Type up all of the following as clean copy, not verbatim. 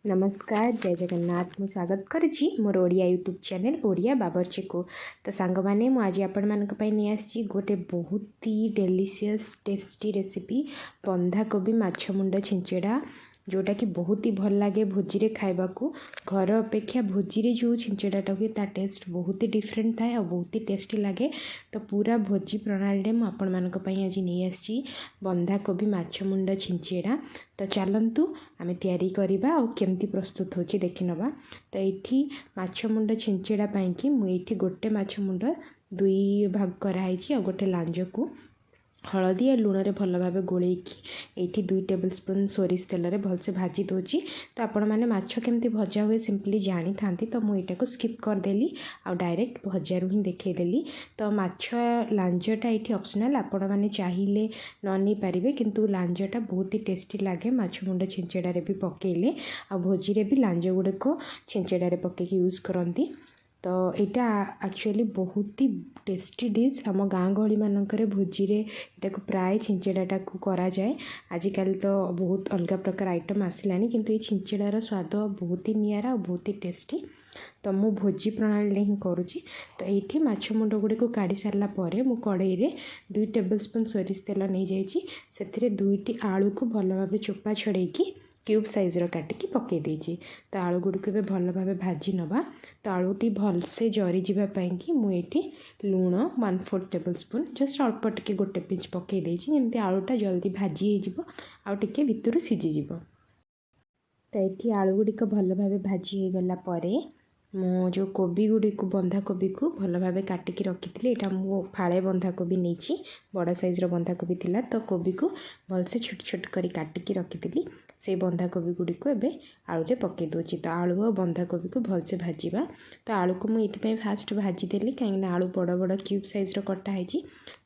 ନମସ୍କାର, ଜୟ ଜଗନ୍ନାଥ। ମୁଁ ସ୍ୱାଗତ କରୁଛି ମୋର ଓଡ଼ିଆ ୟୁଟ୍ୟୁବ୍ ଚ୍ୟାନେଲ୍ ଓଡ଼ିଆ ବାବରଚିକୁ। ତ ସାଙ୍ଗମାନେ, ମୁଁ ଆଜି ଆପଣମାନଙ୍କ ପାଇଁ ନେଇ ଆସିଛି ଗୋଟେ ବହୁତ ହି ଡେଲିସିୟସ୍ ଟେଷ୍ଟି ରେସିପି, ବନ୍ଧାକୋବି ମାଛ ମୁଣ୍ଡ ଛିଞ୍ଚଡ଼ା, ଯେଉଁଟାକି ବହୁତ ହି ଭଲ ଲାଗେ ଭୋଜିରେ ଖାଇବାକୁ। ଘର ଅପେକ୍ଷା ଭୋଜିରେ ଯେଉଁ ଛିଞ୍ଚଡ଼ାଟା ହୁଏ, ତା ଟେଷ୍ଟ ବହୁତ ହି ଡିଫରେଣ୍ଟ ଥାଏ ଆଉ ବହୁତ ହି ଟେଷ୍ଟି ଲାଗେ। ତ ପୁରା ଭୋଜି ପ୍ରଣାଳୀରେ ମୁଁ ଆପଣମାନଙ୍କ ପାଇଁ ଆଜି ନେଇ ଆସିଛି ବନ୍ଧାକୋବି ମାଛ ମୁଣ୍ଡ ଛିଞ୍ଚଡ଼ା। ତ ଚାଲନ୍ତୁ, ଆମେ ତିଆରି କରିବା ଆଉ କେମିତି ପ୍ରସ୍ତୁତ ହେଉଛି ଦେଖିନେବା। ତ ଏଇଠି ମାଛ ମୁଣ୍ଡ ଛିଞ୍ଚଡ଼ା ପାଇଁକି ମୁଁ ଏଇଠି ଗୋଟେ ମାଛ ମୁଣ୍ଡ ଦୁଇ ଭାଗ କରାହେଇଛି ଆଉ ଗୋଟେ ଲାଞ୍ଜକୁ ହଳଦୀ ଆଉ ଲୁଣରେ ଭଲ ଭାବେ ଗୋଳେଇକି ଏଇଠି 2 ଟେବୁଲ୍ ସ୍ପୁନ୍ ସୋରିଷ ତେଲରେ ଭଲସେ ଭାଜି ଦେଉଛି। ତ ଆପଣମାନେ ମାଛ କେମିତି ଭଜା ହୁଏ ସିମ୍ପଲି ଜାଣିଥାନ୍ତି, ତ ମୁଁ ଏଇଟାକୁ ସ୍କିପ୍ କରିଦେଲି ଆଉ ଡାଇରେକ୍ଟ ଭଜାରୁ ହିଁ ଦେଖେଇଦେଲି। ତ ମାଛ ଲାଞ୍ଜଟା ଏଇଠି ଅପସନାଲ୍, ଆପଣମାନେ ଚାହିଁଲେ ନ ନେଇପାରିବେ, କିନ୍ତୁ ଲାଞ୍ଜଟା ବହୁତ ହି ଟେଷ୍ଟି ଲାଗେ ମାଛ ମୁଣ୍ଡ ଛିଞ୍ଚଡ଼ାରେ ବି ପକେଇଲେ, ଆଉ ଭୋଜିରେ ବି ଲାଞ୍ଜ ଗୁଡ଼ିକ ଛିଞ୍ଚଡ଼ାରେ ପକେଇକି ୟୁଜ୍ କରନ୍ତି। ତ ଏଇଟା ଆକ୍ଚୁଆଲି ବହୁତ ହି ଟେଷ୍ଟି ଡିଶ୍। ଆମ ଗାଁ ଗହଳିମାନଙ୍କରେ ଭୋଜିରେ ଏଇଟାକୁ ପ୍ରାୟ ଛିଞ୍ଚଡ଼ାଟାକୁ କରାଯାଏ। ଆଜିକାଲି ତ ବହୁତ ଅଲଗା ପ୍ରକାର ଆଇଟମ୍ ଆସିଲାଣି, କିନ୍ତୁ ଏଇ ଛିଞ୍ଚଡ଼ାର ସ୍ୱାଦ ବହୁତ ହି ନିଆରା ଆଉ ବହୁତ ହି ଟେଷ୍ଟି। ତ ମୁଁ ଭୋଜି ପ୍ରଣାଳୀରେ ହିଁ କରୁଛି। ତ ଏଇଠି ମାଛ ମୁଣ୍ଡ ଗୁଡ଼ିକୁ କାଢ଼ି ସାରିଲା ପରେ ମୁଁ କଡ଼େଇରେ 2 ଟେବୁଲ୍ ସ୍ପୁନ୍ ସୋରିଷ ତେଲ ନେଇଯାଇଛି। ସେଥିରେ 2ଟି ଆଳୁକୁ ଭଲ ଭାବେ ଚୋପା ଛଡ଼େଇକି କ୍ୟୁବ୍ ସାଇଜ୍ର କାଟିକି ପକାଇ ଦେଇଛି। ତ ଆଳୁ ଗୁଡ଼ିକୁ ଏବେ ଭଲ ଭାବେ ଭାଜି ନେବା। ତ ଆଳୁଟି ଭଲସେ ଜରିଯିବା ପାଇଁକି ମୁଁ ଏଇଠି ଲୁଣ 1/4 ଟେବୁଲ୍ ସ୍ପୁନ୍, ଜଷ୍ଟ ଅଳ୍ପ ଟିକେ, ଗୋଟେ ପିଞ୍ଚ ପକାଇ ଦେଇଛି, ଯେମିତି ଆଳୁଟା ଜଲ୍ଦି ଭାଜି ହେଇଯିବ ଆଉ ଟିକେ ଭିତରୁ ସିଝିଯିବ। ତ ଏଇଠି ଆଳୁ ଗୁଡ଼ିକ ଭଲ ଭାବେ ଭାଜି ହେଇଗଲା ପରେ ମୁଁ ଯେଉଁ କୋବି ଗୁଡ଼ିକୁ, ବନ୍ଧାକୋବିକୁ ଭଲ ଭାବେ କାଟିକି ରଖିଥିଲି, ଏଇଟା ମୁଁ ଫାଳେ ବନ୍ଧାକୋବି ନେଇଛି, ବଡ଼ ସାଇଜ୍ର ବନ୍ଧାକୋବି ଥିଲା। ତ କୋବିକୁ ଭଲସେ ଛୋଟ ଛୋଟ କରି କାଟିକି ରଖିଥିଲି, ସେଇ ବନ୍ଧାକୋବି ଗୁଡ଼ିକୁ ଏବେ ଆଳୁରେ ପକାଇ ଦେଉଛି। ତ ଆଳୁ ଆଉ ବନ୍ଧାକୋବିକୁ ଭଲସେ ଭାଜିବା। ତ ଆଳୁକୁ ମୁଁ ଏଇଥିପାଇଁ ଫାଷ୍ଟ ଭାଜିଦେଲି, କାହିଁକିନା ଆଳୁ ବଡ଼ ବଡ଼ କ୍ୟୁବ୍ ସାଇଜ୍ର କଟା ହେଇଛି।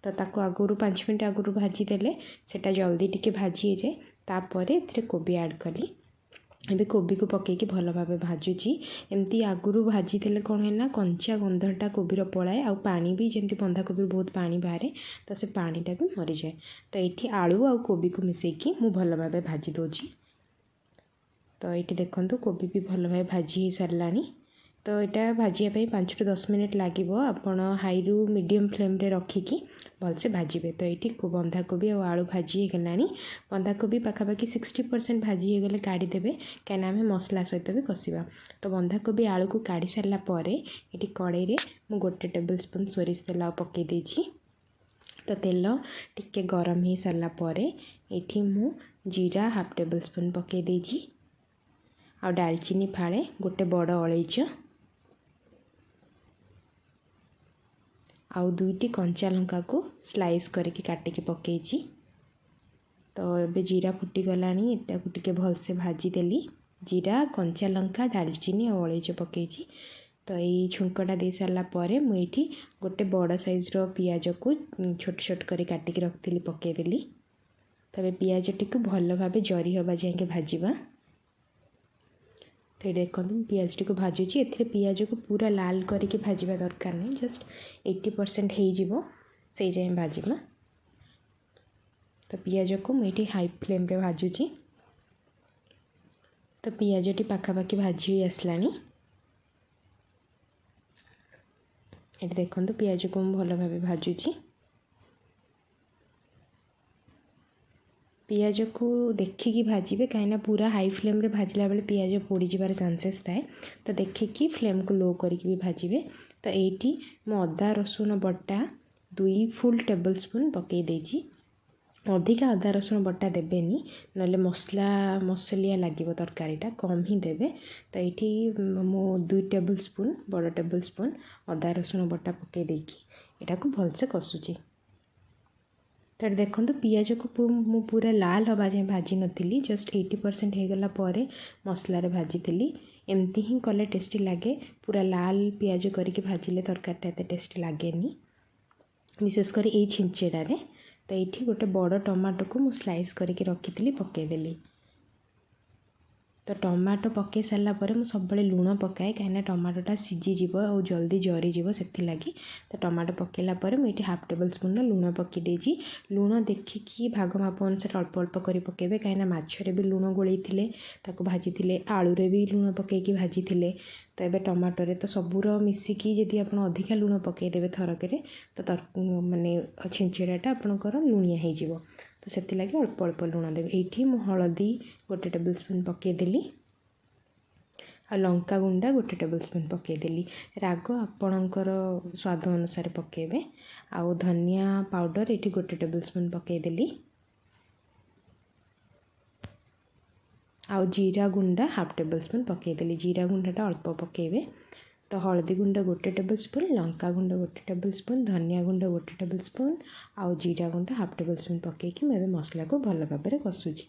ତ ତାକୁ ଆଗରୁ 5 ମିନିଟ୍ ଆଗରୁ ଭାଜିଦେଲେ ସେଇଟା ଜଲ୍ଦି ଟିକେ ଭାଜି ହେଇଯାଏ। ତାପରେ ଏଥିରେ କୋବି ଆଡ଼୍ କଲି। ଏବେ କୋବିକୁ ପକାଇକି ଭଲ ଭାବେ ଭାଜୁଛି। ଏମିତି ଆଗରୁ ଭାଜିଦେଲେ କ'ଣ ହୁଏ ନା, କଞ୍ଚା ଗନ୍ଧଟା କୋବିର ପଳାଏ, ଆଉ ପାଣି ବି, ଯେମିତି ବନ୍ଧାକୋବିରୁ ବହୁତ ପାଣି ବାହାରେ, ତ ସେ ପାଣିଟା ବି ମରିଯାଏ। ତ ଏଇଠି ଆଳୁ ଆଉ କୋବିକୁ ମିଶାଇକି ମୁଁ ଭଲ ଭାବେ ଭାଜି ଦେଉଛି। ତ ଏଇଠି ଦେଖନ୍ତୁ, କୋବି ବି ଭଲ ଭାବେ ଭାଜି ହେଇସାରିଲାଣି। ତ ଏଇଟା ଭାଜିବା ପାଇଁ 5ରୁ 10 ମିନିଟ୍ ଲାଗିବ। ଆପଣ ହାଇରୁ ମିଡ଼ିୟମ୍ ଫ୍ଲେମ୍ରେ ରଖିକି ଭଲସେ ଭାଜିବେ। ତ ଏଇଠି ବନ୍ଧାକୋବି ଆଉ ଆଳୁ ଭାଜି ହେଇଗଲାଣି। ବନ୍ଧାକୋବି ପାଖାପାଖି 60% ଭାଜି ହେଇଗଲେ କାଢ଼ିଦେବେ, କାହିଁକିନା ଆମେ ମସଲା ସହିତ ବି କଷିବା। ତ ବନ୍ଧାକୋବି ଆଳୁକୁ କାଢ଼ି ସାରିଲା ପରେ ଏଠି କଡ଼େଇରେ ମୁଁ 1 ଟେବୁଲ୍ ସ୍ପୁନ୍ ସୋରିଷ ତେଲ ପକାଇ ଦେଇଛି। ତ ତେଲ ଟିକେ ଗରମ ହେଇସାରିଲା ପରେ ଏଠି ମୁଁ ଜିରା ହାଫ୍ ଟେବୁଲ୍ ସ୍ପୁନ୍ ପକାଇ ଦେଇଛି, ଆଉ ଡାଲଚିନି ଫାଳେ, ଗୋଟେ ବଡ଼ ଅଳେଇଚ ଆଉ 2ଟି କଞ୍ଚା ଲଙ୍କାକୁ ସ୍ଲାଇସ୍ କରିକି କାଟିକି ପକାଇଛି। ତ ଏବେ ଜିରା ଫୁଟିଗଲାଣି, ଏଟାକୁ ଟିକେ ଭଲସେ ଭାଜିଦେଲି। ଜିରା, କଞ୍ଚା ଲଙ୍କା, ଡାଲଚିନି ଆଉ ଅଳେଇଚ ପକାଇଛି। ତ ଏଇ ଛୁଙ୍କଟା ଦେଇ ସାରିଲା ପରେ ମୁଁ ଏଇଠି ଗୋଟେ ବଡ଼ ସାଇଜ୍ର ପିଆଜକୁ ଛୋଟ ଛୋଟ କରି କାଟିକି ରଖିଥିଲି, ପକାଇଦେଲି। ତ ଏବେ ପିଆଜଟିକୁ ଭଲ ଭାବେ ଜରି ହେବା ଯାଏଁକେ ଭାଜିବା। ତ ଏଇଠି ଦେଖନ୍ତୁ, ମୁଁ ପିଆଜଟିକୁ ଭାଜୁଛି। ଏଥିରେ ପିଆଜକୁ ପୁରା ଲାଲ କରିକି ଭାଜିବା ଦରକାର ନାହିଁ, ଜଷ୍ଟ 80% ହେଇଯିବ ସେଇ ଯାଏଁ ଭାଜିବା। ତ ପିଆଜକୁ ମୁଁ ଏଇଠି ହାଇ ଫ୍ଲେମ୍ରେ ଭାଜୁଛି। ତ ପିଆଜଟି ପାଖାପାଖି ଭାଜି ହୋଇ ଆସିଲାଣି। ଏଠି ଦେଖନ୍ତୁ, ପିଆଜକୁ ମୁଁ ଭଲ ଭାବେ ଭାଜୁଛି। ପିଆଜକୁ ଦେଖିକି ଭାଜିବେ, କାହିଁକିନା ପୁରା ହାଇ ଫ୍ଲେମ୍ରେ ଭାଜିଲା ବେଳେ ପିଆଜ ପୋଡ଼ିଯିବାର ଚାନ୍ସେସ୍ ଥାଏ। ତ ଦେଖିକି ଫ୍ଲେମ୍କୁ ଲୋ କରିକି ବି ଭାଜିବେ। ତ ଏଇଠି ମୁଁ ଅଦା ରସୁଣ ବଟା 2 ଫୁଲ୍ ଟେବୁଲ୍ ସ୍ପୁନ୍ ପକାଇ ଦେଇଛି। ଅଧିକା ଅଦା ରସୁଣ ବଟା ଦେବେନି, ନହେଲେ ମସଲା ମସଲିଆ ଲାଗିବ ତରକାରୀଟା, କମ୍ ହିଁ ଦେବେ। ତ ଏଇଠି ମୁଁ 2 ଟେବୁଲ୍ ସ୍ପୁନ୍, ବଡ଼ ଟେବୁଲ୍ ସ୍ପୁନ୍ ଅଦା ରସୁଣ ବଟା ପକାଇ ଦେଇକି ଏଟାକୁ ଭଲସେ କଷୁଛି। ତ ଏଠି ଦେଖନ୍ତୁ, ପିଆଜକୁ ମୁଁ ପୁରା ଲାଲ ହେବା ଯାଏଁ ଭାଜି ନଥିଲି, ଜଷ୍ଟ 80% ହେଇଗଲା ପରେ ମସଲାରେ ଭାଜିଥିଲି। ଏମିତି ହିଁ କଲେ ଟେଷ୍ଟି ଲାଗେ। ପୁରା ଲାଲ ପିଆଜ କରିକି ଭାଜିଲେ ତରକାରୀଟା ଏତେ ଟେଷ୍ଟି ଲାଗେନି, ବିଶେଷ କରି ଏଇ ଛିଞ୍ଚେଡ଼ାରେ। ତ ଏଇଠି ଗୋଟେ ବଡ଼ ଟମାଟୋକୁ ମୁଁ ସ୍ଲାଇସ୍ କରିକି ରଖିଥିଲି, ପକାଇଦେଲି। ତ ଟମାଟୋ ପକାଇ ସାରିଲା ପରେ ମୁଁ ସବୁବେଳେ ଲୁଣ ପକାଏ, କାହିଁକିନା ଟମାଟୋଟା ସିଝିଯିବ ଆଉ ଜଲ୍ଦି ଜରିଯିବ ସେଥିଲାଗି। ତ ଟମାଟୋ ପକାଇଲା ପରେ ମୁଁ ଏଇଠି ହାଫ୍ ଟେବଲ୍ ସ୍ପୁନ୍ର ଲୁଣ ପକାଇ ଦେଇଛି। ଲୁଣ ଦେଖିକି ଭାଗ ମାପ ଅନୁସାରେ ଅଳ୍ପ ଅଳ୍ପ କରି ପକାଇବେ, କାହିଁକିନା ମାଛରେ ବି ଲୁଣ ଗୋଳେଇଥିଲେ ତାକୁ ଭାଜିଥିଲେ, ଆଳୁରେ ବି ଲୁଣ ପକାଇକି ଭାଜିଥିଲେ। ତ ଏବେ ଟମାଟୋରେ ତ ସବୁର ମିଶିକି ଯଦି ଆପଣ ଅଧିକା ଲୁଣ ପକାଇଦେବେ ଥରକରେ, ତ ମାନେ ଛେଞ୍ଚେଡ଼ାଟା ଆପଣଙ୍କର ଲୁଣିଆ ହେଇଯିବ। ତ ସେଥିଲାଗି ଅଳ୍ପ ଅଳ୍ପ ଲୁଣ ଦେବେ। ଏଇଠି ମୁଁ ହଳଦୀ 1 ଟେବଲ୍ ସ୍ପୁନ୍ ପକାଇଦେଲି ଆଉ ଲଙ୍କା ଗୁଣ୍ଡ 1 ଟେବଲ୍ ସ୍ପୁନ୍ ପକାଇଦେଲି। ରାଗ ଆପଣଙ୍କର ସ୍ୱାଦ ଅନୁସାରେ ପକାଇବେ। ଆଉ ଧନିଆ ପାଉଡ଼ର ଏଇଠି 1 ଟେବଲ୍ ସ୍ପୁନ୍ ପକାଇଦେଲି ଆଉ ଜିରା ଗୁଣ୍ଡ ହାଫ୍ ଟେବଲ୍ ସ୍ପୁନ୍ ପକାଇଦେଲି। ଜିରା ଗୁଣ୍ଡଟା ଅଳ୍ପ ପକାଇବେ। ତ ହଳଦୀ ଗୁଣ୍ଡ 1 ଟେବଲ୍ ସ୍ପୁନ୍, ଲଙ୍କା ଗୁଣ୍ଡ 1 ଟେବଲ୍ ସ୍ପୁନ୍, ଧନିଆ ଗୁଣ୍ଡ 1 ଟେବଲ୍ ସ୍ପୁନ୍ ଆଉ ଜିରା ଗୁଣ୍ଡ ହାଫ୍ ଟେବଲ୍ ସ୍ପୁନ୍ ପକାଇକି ମୁଁ ଏବେ ମସଲାକୁ ଭଲ ଭାବରେ କଷୁଛି।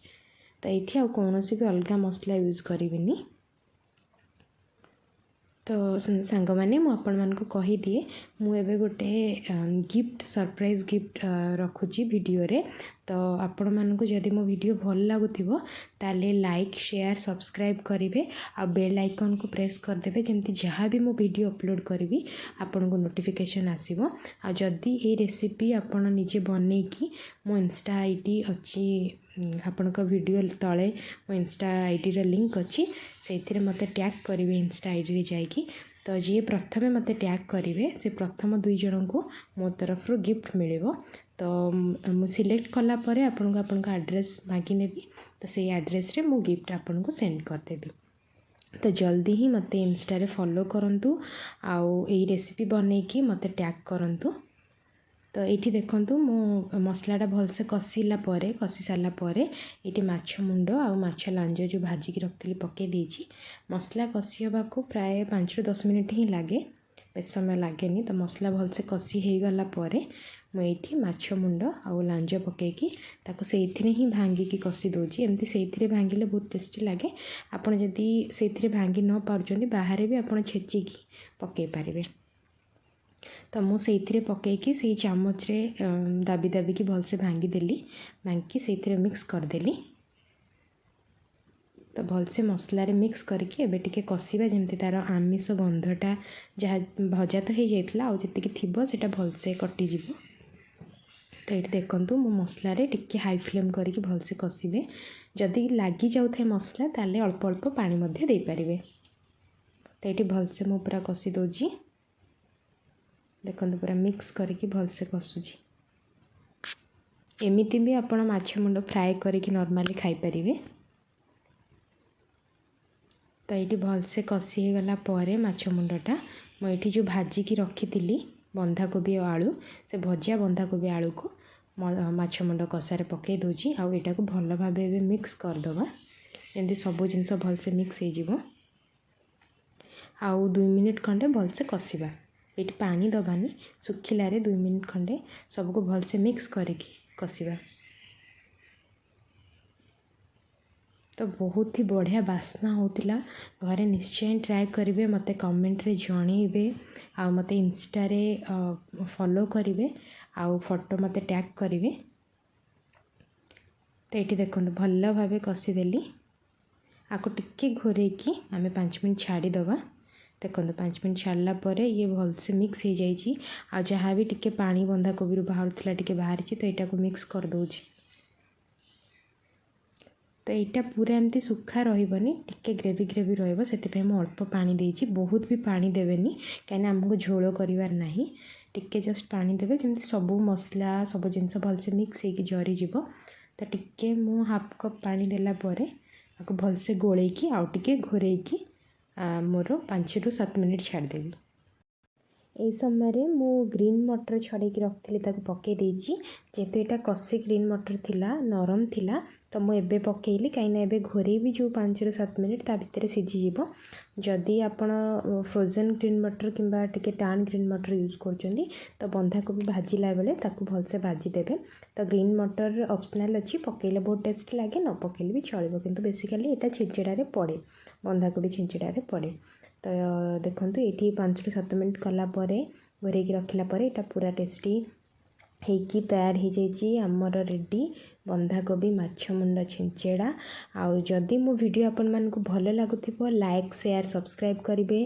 ତ ଏଇଠି ଆଉ କୌଣସି ବି ଅଲଗା ମସଲା ୟୁଜ୍ କରିବିନି। ତ ସାଙ୍ଗମାନେ, ମୁଁ ଆପଣମାନଙ୍କୁ କହିଦିଏ, ମୁଁ ଏବେ ଗୋଟେ ଗିଫ୍ଟ, ସରପ୍ରାଇଜ୍ ଗିଫ୍ଟ ରଖୁଛି ଭିଡ଼ିଓରେ। ତ ଆପଣମାନଙ୍କୁ ଯଦି ମୋ ଭିଡ଼ିଓ ଭଲ ଲାଗୁଥିବ, ତାହେଲେ ଲାଇକ୍, ସେୟାର, ସବସ୍କ୍ରାଇବ୍ କରିବେ ଆଉ ବେଲ୍ ଆଇକନ୍କୁ ପ୍ରେସ୍ କରିଦେବେ, ଯେମିତି ଯାହା ବି ମୁଁ ଭିଡ଼ିଓ ଅପଲୋଡ଼ କରିବି ଆପଣଙ୍କୁ ନୋଟିଫିକେସନ୍ ଆସିବ। ଆଉ ଯଦି ଏଇ ରେସିପି ଆପଣ ନିଜେ ବନେଇକି, ମୋ ଇନଷ୍ଟା ଆଇଡ଼ି ଅଛି, ଆପଣଙ୍କ ଭିଡ଼ିଓ ତଳେ ମୋ ଇନଷ୍ଟା ଆଇଡ଼ିର ଲିଙ୍କ୍ ଅଛି, ସେଇଥିରେ ମୋତେ ଟ୍ୟାଗ୍ କରିବେ ଇନଷ୍ଟା ଆଇଡ଼ିରେ ଯାଇକି। ତ ଯିଏ ପ୍ରଥମେ ମୋତେ ଟ୍ୟାଗ୍ କରିବେ, ସେ ପ୍ରଥମ 2 ଜଣଙ୍କୁ ମୋ ତରଫରୁ ଗିଫ୍ଟ ମିଳିବ। ତ ମୁଁ ସିଲେକ୍ଟ କଲା ପରେ ଆପଣଙ୍କୁ ଆପଣଙ୍କ ଆଡ୍ରେସ୍ ମାଗିନେବି, ତ ସେଇ ଆଡ୍ରେସ୍ରେ ମୁଁ ଗିଫ୍ଟ ଆପଣଙ୍କୁ ସେଣ୍ଡ କରିଦେବି। ତ ଜଲ୍ଦି ହିଁ ମୋତେ ଇନଷ୍ଟାରେ ଫଲୋ କରନ୍ତୁ ଆଉ ଏଇ ରେସିପି ବନେଇକି ମୋତେ ଟ୍ୟାଗ୍ କରନ୍ତୁ। ତ ଏଇଠି ଦେଖନ୍ତୁ, ମୁଁ ମସଲାଟା ଭଲସେ କଷି ସାରିଲା ପରେ ଏଇଠି ମାଛ ମୁଣ୍ଡ ଆଉ ମାଛ ଲାଞ୍ଜ ଯେଉଁ ଭାଜିକି ରଖିଥିଲି ପକାଇ ଦେଇଛି। ମସଲା କଷି ହେବାକୁ ପ୍ରାୟ 5ରୁ 10 ମିନିଟ୍ ହିଁ ଲାଗେ, ବେଶୀ ସମୟ ଲାଗେନି। ତ ମସଲା ଭଲସେ କଷି ହେଇଗଲା ପରେ ମୁଁ ଏଇଠି ମାଛ ମୁଣ୍ଡ ଆଉ ଲାଞ୍ଜ ପକାଇକି ତାକୁ ସେଇଥିରେ ହିଁ ଭାଙ୍ଗିକି କଷି ଦେଉଛି। ଏମିତି ସେଇଥିରେ ଭାଙ୍ଗିଲେ ବହୁତ ଟେଷ୍ଟି ଲାଗେ। ଆପଣ ଯଦି ସେଇଥିରେ ଭାଙ୍ଗି ନ ପାରୁଛନ୍ତି, ବାହାରେ ବି ଆପଣ ଛେଚିକି ପକାଇ ପାରିବେ। ତ ମୁଁ ସେଇଥିରେ ପକାଇକି ସେଇ ଚାମଚରେ ଦାବି ଦାବିକି ଭଲସେ ଭାଙ୍ଗିଦେଲି, ଭାଙ୍ଗିକି ସେଇଥିରେ ମିକ୍ସ କରିଦେଲି। ତ ଭଲସେ ମସଲାରେ ମିକ୍ସ କରିକି ଏବେ ଟିକେ କଷିବା, ଯେମିତି ତା'ର ଆମିଷ ଗନ୍ଧଟା, ଯାହା ଭଜା ତ ହେଇଯାଇଥିଲା, ଆଉ ଯେତିକି ଥିବ ସେଇଟା ଭଲସେ କଟିଯିବ। ତ ଏଇଠି ଦେଖନ୍ତୁ, ମୁଁ ମସଲାରେ ଟିକେ ହାଇ ଫ୍ଲେମ୍ କରିକି ଭଲସେ କଷିବେ। ଯଦି ଲାଗି ଯାଉଥାଏ ମସଲା, ତାହେଲେ ଅଳ୍ପ ଅଳ୍ପ ପାଣି ମଧ୍ୟ ଦେଇପାରିବେ। ତ ଏଇଠି ଭଲସେ ମୁଁ ପୁରା କଷି ଦେଉଛି। ଦେଖନ୍ତୁ, ପୁରା ମିକ୍ସ କରିକି ଭଲସେ କଷୁଛି। ଏମିତି ବି ଆପଣ ମାଛ ମୁଣ୍ଡ ଫ୍ରାଏ କରିକି ନର୍ମାଲି ଖାଇପାରିବେ। ତ ଏଇଠି ଭଲସେ କଷି ହେଇଗଲା ପରେ ମାଛ ମୁଣ୍ଡଟା, ମୁଁ ଏଇଠି ଯେଉଁ ଭାଜିକି ରଖିଥିଲି ବନ୍ଧାକୋବି ଆଉ ଆଳୁ, ସେ ଭଜା ବନ୍ଧାକୋବି ଆଳୁକୁ ମାଛ ମୁଣ୍ଡ କଷାରେ ପକାଇ ଦେଉଛି। ଆଉ ଏଇଟାକୁ ଭଲ ଭାବେ ଏବେ ମିକ୍ସ କରିଦେବା, ଯେମିତି ସବୁ ଜିନିଷ ଭଲସେ ମିକ୍ସ ହେଇଯିବ। ଆଉ 2 ମିନିଟ୍ ଖଣ୍ଡେ ଭଲସେ କଷିବା। ଏଇଠି ପାଣି ଦେବାନି, ଶୁଖିଲାରେ 2 ମିନିଟ୍ ଖଣ୍ଡେ ସବୁକୁ ଭଲସେ ମିକ୍ସ କରିକି କଷିବା। ତ ବହୁତ ହି ବଢ଼ିଆ ବାସ୍ନା ହେଉଥିଲା। ଘରେ ନିଶ୍ଚୟ ଟ୍ରାଏ କରିବେ, ମୋତେ କମେଣ୍ଟରେ ଜଣେଇବେ ଆଉ ମୋତେ ଇନଷ୍ଟାରେ ଫଲୋ କରିବେ ଆଉ ଫଟୋ ମୋତେ ଟ୍ୟାଗ୍ କରିବେ। ତ ଏଇଠି ଦେଖନ୍ତୁ, ଭଲ ଭାବେ କଷିଦେଲି। ଆକୁ ଟିକେ ଘୋରେଇକି ଆମେ 5 ମିନିଟ୍ ଛାଡ଼ିଦେବା। ଦେଖନ୍ତୁ, 5 ମିନିଟ୍ ଛାଡ଼ିଲା ପରେ ଇଏ ଭଲସେ ମିକ୍ସ ହେଇଯାଇଛି ଆଉ ଯାହା ବି ଟିକେ ପାଣି ବନ୍ଧାକୋବିରୁ ବାହାରୁଥିଲା ଟିକେ ବାହାରିଛି। ତ ଏଇଟାକୁ ମିକ୍ସ କରିଦେଉଛି। ତ ଏଇଟା ପୁରା ଏମିତି ଶୁଖା ରହିବନି, ଟିକେ ଗ୍ରେଭି ଗ୍ରେଭି ରହିବ, ସେଥିପାଇଁ ମୁଁ ଅଳ୍ପ ପାଣି ଦେଇଛି। ବହୁତ ବି ପାଣି ଦେବେନି, କାହିଁକିନା ଆମକୁ ଝୋଳ କରିବାର ନାହିଁ। ଟିକେ ଜଷ୍ଟ ପାଣି ଦେବେ, ଯେମିତି ସବୁ ମସଲା ସବୁ ଜିନିଷ ଭଲସେ ମିକ୍ସ ହେଇକି ଜରିଯିବ। ତ ଟିକେ ମୁଁ ହାଫ୍ କପ୍ ପାଣି ଦେଲା ପରେ ଆକୁ ଭଲସେ ଗୋଳେଇକି ଆଉ ଟିକେ ଘୋରେଇକି ମୋର 5ରୁ 7 ମିନିଟ୍ ଛାଡ଼ିଦେବି। ଏଇ ସମୟରେ ମୁଁ ଗ୍ରୀନ୍ ମଟର ଛଡ଼େଇକି ରଖିଥିଲି, ତାକୁ ପକାଇ ଦେଇଛି। ଯେହେତୁ ଏଇଟା କଷି ଗ୍ରୀନ୍ ମଟର ଥିଲା, ନରମ ଥିଲା, ତ ମୁଁ ଏବେ ପକାଇଲି, କାହିଁକିନା ଏବେ ଘୋରେଇବି ଯେଉଁ 5ରୁ 7 ମିନିଟ୍, ତା ଭିତରେ ସିଝିଯିବ। ଯଦି ଆପଣ ଫ୍ରୋଜେନ୍ ଗ୍ରୀନ୍ ମଟର କିମ୍ବା ଟିକେ ଟାଣ ଗ୍ରୀନ୍ ମଟର ୟୁଜ୍ କରୁଛନ୍ତି, ତ ବନ୍ଧାକୋବି ଭାଜିଲା ବେଳେ ତାକୁ ଭଲସେ ଭାଜିଦେବେ। ତ ଗ୍ରୀନ୍ ମଟର ଅପସନାଲ୍ ଅଛି, ପକାଇଲେ ବହୁତ ଟେଷ୍ଟ ଲାଗେ, ନ ପକାଇଲେ ବି ଚଳିବ। କିନ୍ତୁ ବେସିକାଲି ଏଇଟା ଛେଞ୍ଚେଡ଼ାରେ ପଡ଼େ, ବନ୍ଧାକୋବି ଛେଞ୍ଚେଡ଼ାରେ ପଡ଼େ। ତ ଦେଖନ୍ତୁ, ଏଇଠି 5ରୁ 7 ମିନିଟ୍ କଲା ପରେ, ଘୋରେଇକି ରଖିଲା ପରେ ଏଇଟା ପୁରା ଟେଷ୍ଟି ହେଇକି ତୟାର ହେଇଯାଇଛି ଆମର ରେଡ଼ି ବନ୍ଧାକୋବି ମାଛ ମୁଣ୍ଡ ଛେଞ୍ଚେଡ଼ା। ଆଉ ଯଦି ମୋ ଭିଡ଼ିଓ ଆପଣମାନଙ୍କୁ ଭଲ ଲାଗୁଥିବ, ଲାଇକ୍, ସେୟାର, ସବସ୍କ୍ରାଇବ୍ କରିବେ,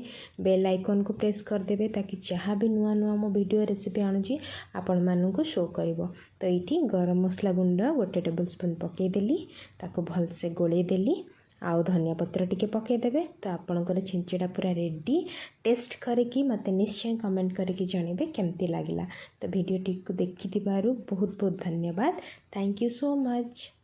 ବେଲ୍ ଆଇକନ୍କୁ ପ୍ରେସ୍ କରିଦେବେ, ତାକି ଯାହା ବି ନୂଆ ନୂଆ ମୋ ଭିଡ଼ିଓ ରେସିପି ଆଣୁଛି, ଆପଣମାନଙ୍କୁ ଶୋ କରିବ। ତ ଏଇଠି ଗରମ ମସଲା ଗୁଣ୍ଡ 1 ଟେବୁଲ୍ ସ୍ପୁନ୍ ପକାଇଦେଲି, ତାକୁ ଭଲସେ ଗୋଳେଇ ଦେଲି ଆଉ ଧନିଆ ପତ୍ର ଟିକେ ପକାଇଦେବେ। ତ ଆପଣଙ୍କର ଛିଞ୍ଚଡ଼ା ପୁରା ରେଡ଼ି। ଟେଷ୍ଟ କରିକି ମୋତେ ନିଶ୍ଚୟ କମେଣ୍ଟ କରିକି ଜଣାଇବେ କେମିତି ଲାଗିଲା। ତ ଭିଡ଼ିଓଟିକୁ ଦେଖିଥିବାରୁ ବହୁତ ବହୁତ ଧନ୍ୟବାଦ। Thank you so much.